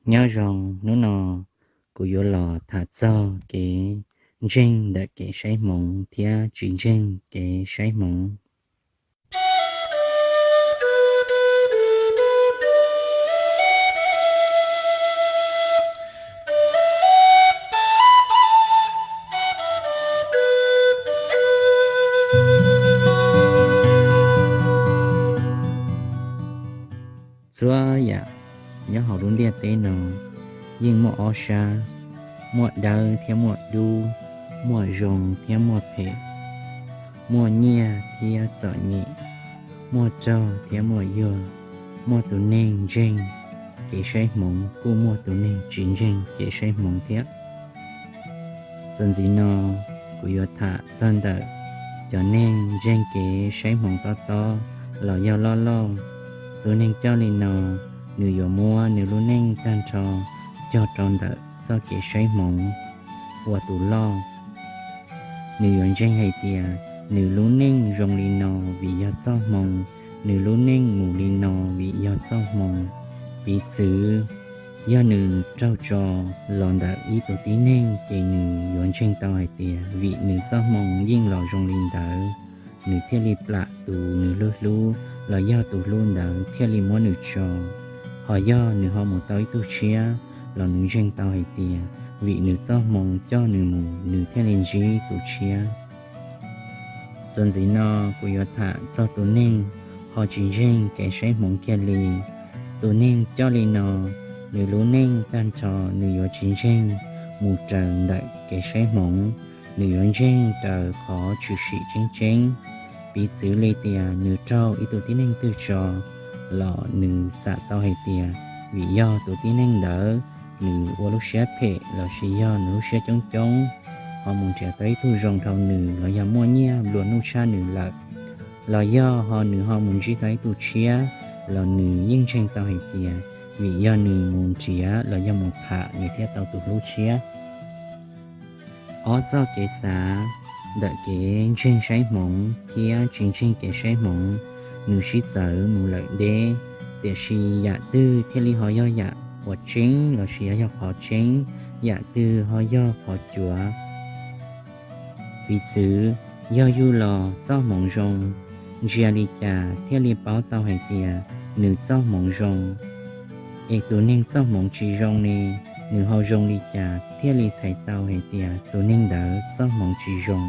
Nyob zoo, hnub no kuv yuav los tham txog kev ntseeg ntawm kev saib hmoov thiab tsis ntseeg kev saib hmoov. Txhua yam nyob hauv lub ntiaj teb no yeej muaj ob sab, muaj dawb thiab muaj dub, muaj zoo thiab muaj phem, muaj nyiaj thiab txom nyem, muaj rog thiab muaj yuag, muaj tus neeg ntseeg kev saib hmoov, kuj muaj tus neeg tsis ntseeg kev saib hmoov thiab. Txuas ntxiv no, kuv yuav tham txog ntawm cov neeg ntseeg kev saib hmoov tob tob los yog loj loj. Tus neeg coj li no, nws yuav muab nws lub neej tag nrho cog rau ntawm txoj kev saib hmoov ua tus loj. Nws yuav ntseeg hais tias nws lub neej zoo li no vim yog txoj hmoo, nws lub neej mus li no vim yog txoj hmoo. Piv txwv, yog nws raug tso los ntawm ib tug tib neeg ces nws yuav ntseeg tau hais tias vim nws txoj hmoo yeej los zoo li ntawd, nws thiaj li plam tus nws hlub hlub los yog tus hlub ntawd thiaj li muab nws tso. Ho yog nws ho mus tau ib tug tshiab los nws ntseeg tau hais tias vim nws txoj hmoo coj nws mus nws thiaj li ntsib tus tshiab. Txuas ntxiv no kuv yuav tham txog tus neeg ho tsis ntseeg kev saib hmoov kiag li. Tus neeg coj li no, nws lub neej tag nrho nws yuav tsis ntseeg mus raws ntawm kev saib hmoov, nws yuav ntseeg raws qhov tshwm sim tseeb tseeb. Piv txwv li tias nws raug ib tug tib neeg twg tso los nws xam tau hais tias vim yog tus tib neeg ntawd nws ua lub siab phem lossis yog nws lub siab coob coob, ho mus nrhiav tau ib tug zoo dhau nws los yog muaj nyiaj nplua nuj tshaj nws lawm, los yog ho nws ho mus ntsib tau ib tug tshiab los nws yeej ntseeg tau hais tias vim yog nws mus nrhiav los yog mus tham nws thiaj tau tus hlub tshiab. Ob txoj kev xav ntawm kev ntseeg saib hmoov thiab tsis ntseeg kev saib hmoov, nws sib txawv mus lawm deb, tiam sis yam twg thiaj li ho yog yam uas tseeb lossis yog, yog qhov tseeb, yam twg ho yog qhov cuav. Piv txwv, yog yug los txoj hmoov zoo, ntsia li cas thiaj li paub tau hais tias nws txoj hmoov zoo. Es tus neeg txoj hmoov tsis zoo ne, nws ho zoo li cas thiaj li txhais tau hais tias tus neeg ntawd txoj hmoov tsis zoo.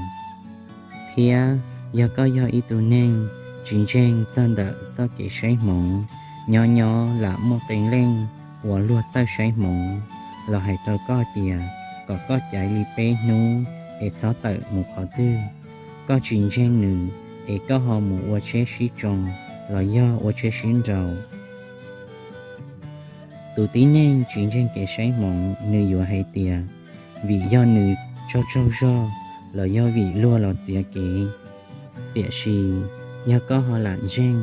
Thiab yog koj yog ib tug neeg tsis ntseeg txog ntawm txoj kev saib hmoov, nyob nyob lam muaj qee leej uas luag txawj saib hmoov los hais rau koj tias kom koj caiv li peb hnub es txhob tawm mus qhov twg. Koj tsis ntseeg nws es koj ho mus ua tsheb sib tsoo los yog ua tsheb sib nraus. Tus tib neeg tsis ntseeg kev saib hmoov nws yuav hais tias vim yog nws tsaug tsaug zog los yog vim luag los txiav kev. Tiam sis yog koj ho lam ntseeg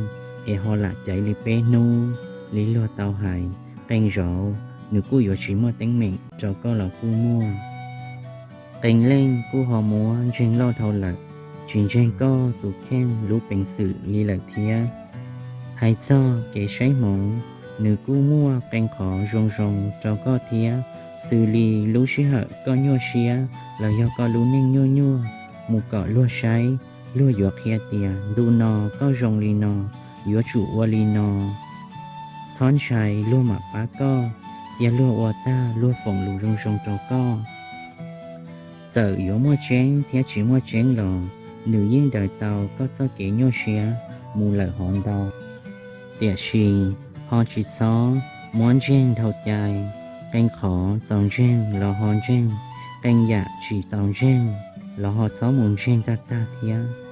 es ho lam caiv li peb hnub li luag tau hais, qee zaus nws kuj yuav tsis muaj teeb meem rau koj los kuj muaj. Qee leej kuj ho muab ntseeg loj dhau lawm, tsis ntseeg koj tus kheej lub peev xwm li lawm thiab. Hais txog kev saib hmoov, nws kuj muaj qee qhov zoo zoo rau koj thiab, xws li lub sij hawm koj nyuaj siab los yog koj lub neej nyuaj nyuaj, mus kom luag saib, luag yuav qhia tias ntu no koj zoo li no, yuav tsum ua li no. Txhob ntshai luag mam pab koj, cia luag ua tag luag foom lus zoo zoo rau koj. Txawm yuav muaj tseeb thiab tsis muaj tseeb los nws yeej daws tau koj txoj kev nyuaj siab mus lawm hov ntau. Tiam sis ho tsis txhob muab ntseeg dhau cai, qee qhov txaus ntseeg los ho ntseeg, qee yam tsis txaus ntseeg los ho txhob mus ntseeg tag tag thiab.